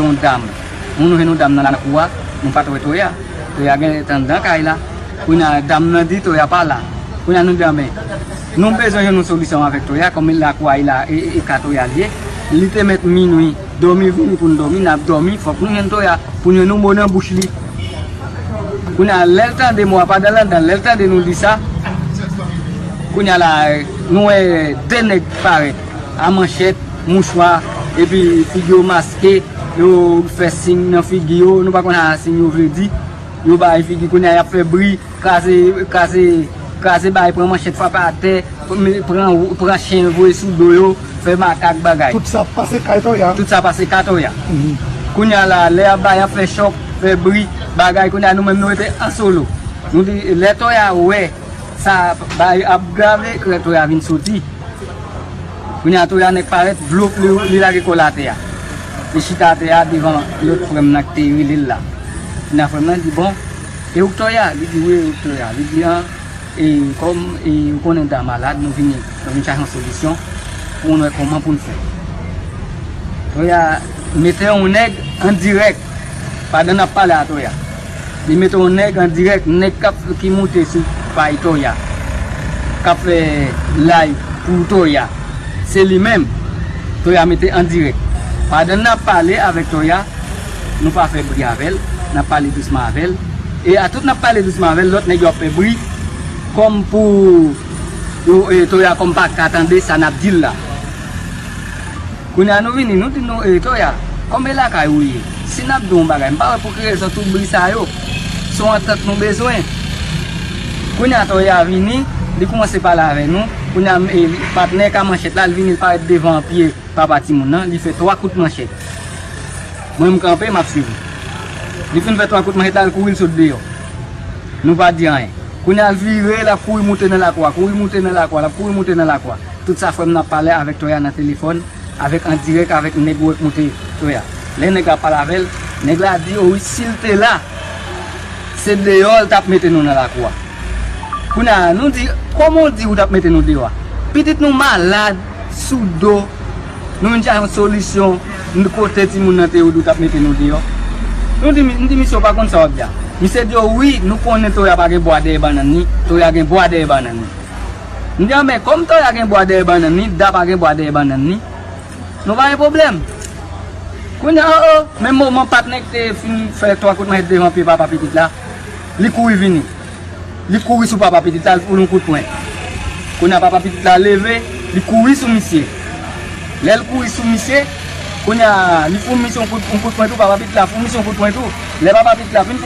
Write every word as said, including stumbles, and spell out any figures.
yon dam. Nou, nou jwenn yon dam nan lakou a, nou pa t wè Toya. Toya gen tan anndan kay la. Kounye a, dam nan di Toya pa la. Kounye a, nou di, anben, nou bezwen jwenn yon solisyon avèk Toya, kòm lakou a, e la, e, e, e ka Toya l ye. Li te mèt minwi, dòmi vini pou n dòmi, n ap dòmi, fòk nou jwenn Toya, pou n jwenn yon mo nan bouch li. Kounye a, lè l tande mo a, pandan l anndan, lè l tande nou di sa, kounye a la, nou wè de nèg parèt, a manchèt, mouchwa, epi figi yo maske, yo fè siy nan figi yo, nou pa konn sa siy yo vle di. Yo bay figi, kounye a y ap fè bri, kraze, kraze, kraze bay, pran manchèt, frape atè, pran, pran chen, voye sou do yo, fè makak bagay. Tout sa pase kay Toya. Tout sa pase kay Toya. Mhm. Kounye a la, lè y ap bay, y ap fè chòk, fè bri, bagay, kounye a nou menm nou rete an solo. Nou di, lè Toya wè sa bay ap grave, lè Toya vin soti. Kounye a Toya nèk parèt, vlop, li, li lage kò l atè a. Li chita atè a devan lòt frè m nan ki te rele l la. Kounye a frè m nan di, bon, e ou k Toya? Li di, wi, e ou k Toya? Li di, an, e kòm, e ou konnen Toya malad, nou vini, nou vin chache yon solisyon pou nou wè kòman pou n fè. Toya mete yon nèg an dirèk pandan n ap pale a Toya. Li mete yon nèg an dirèk, nèg k ap, ki moute sou pay Toya, k ap fè live pou Toya. Se li menm, Toya mete an dirèk. Pandan n ap pale avèk Toya, nou pa fè bri avè l, n ap pale dousman avè l. E a tout n ap pale dousman avè l, lòt nèg yo ap fè bri kòm pou yo, e, Toya kòm pa ka tande sa n ap di l la. Kounye a nou vini, nou di nou, e, Toya, kòm e lakay ou ye, si n ap di w yon bagay, m pa wè pou ki rezon tout bri sa yo. Se yon antant nou bezwen. Kounye a Toya vini, li kòmanse pale avè nou. Kounye a, e, patnè ka manchèt la, li vini, li parèt devan pye papa timoun nan, li fè twa kout manchèt. Mwen, m kanpe, m ap swiv li. Li fin fè twa kout manchèt la, li kouri, li sot deyò. Nou pa di anyen. Kounye a, l vire, l ap kouri moute nan lakou a, kouri moute nan lakou a, l ap kouri moute nan lakou a. Tout sa frè m nan ap pale avèk Toya nan telefòn, avèk an dirèk avèk nèg ou wè k moute Toya. Lè nèg la pale avè l, nèg la di, o wi, si l te la, se deyò l t ap mete nou nan lakou a. Kounye a, nou di, kòman w di ou t ap mete nou deyò a? Pitit nou malad, sou do, nou vin chache yon solisyon, n kote timoun nan te ye, ou di w t ap mete nou deyò. Nou di, m di, misye, w pa konn sa w ap di a. Misye di, o wi, nou konnen Toya pa gen bwa dèyè bannann li, Toya gen bwa dèyè bannann li. M di, anben, kòm Toya gen bwa dèyè bannann li, Da pa gen bwa dèyè bannann li, nou pa gen pwoblèm. Kounye a, o, o, menm moman patnè ki te fin fè twa kout manchèt devan pye papa pitit la, li kouri vini. Li kouri sou papa pitit la, li foul yon kout pwen. Kounye a papa pitit la leve, li kouri sou misye. Lè l kouri sou misye, kounye a, li foul misye yon kout, yon kout pwen tou, papa pitit la foul misye yon kout pwen tou. Lè papa pitit la fin foul